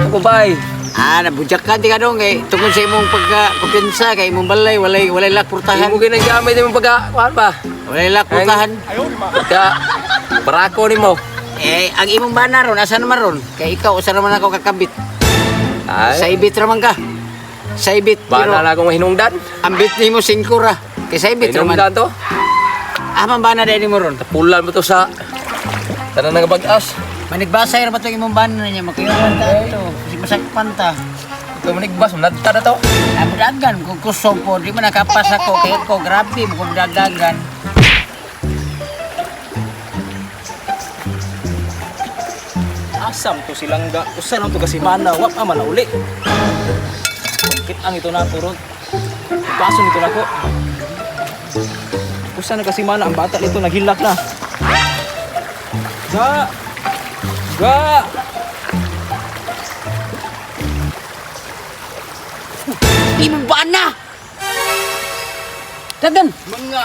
Ako bay. Ah, nabudyak ka di ka dong kay tungod sa imong pagka kumpiyansa kay imong balay walay walay lak purtahan. Imo ginagamit imong pagka kuan ba? Walay lak purtahan. Pagka barako nimo. Eh, ang imong bana ron asa naman ron? Kay ikaw usa naman ako kakabit. Ay, Sa ibit ra man ka. Sa ibit pero bana na akong hinungdan. ang bit nimo singko ra. Kay sa ibit ra man. Hinungdan to. Ah, man bana dai nimo ron. Tapulan mo to sa tanan nga bag-as. Manigbasay ra ba tong imong bana niya makiyawan ta to. Kasi masakpan ta. Ito manigbas, nadta na to. Ah, mudagan kung kusog po, di man nakapas ako kay ko grabe mo kung dagagan. Asam to silangga, usa lang to kasi mana, wa pa man uli. Kit ang ito na ron. Paso nito nako. Usa na kasi mana ang bata nito naghilak na. Ga. Ga. Imong bana. Dagan. Mga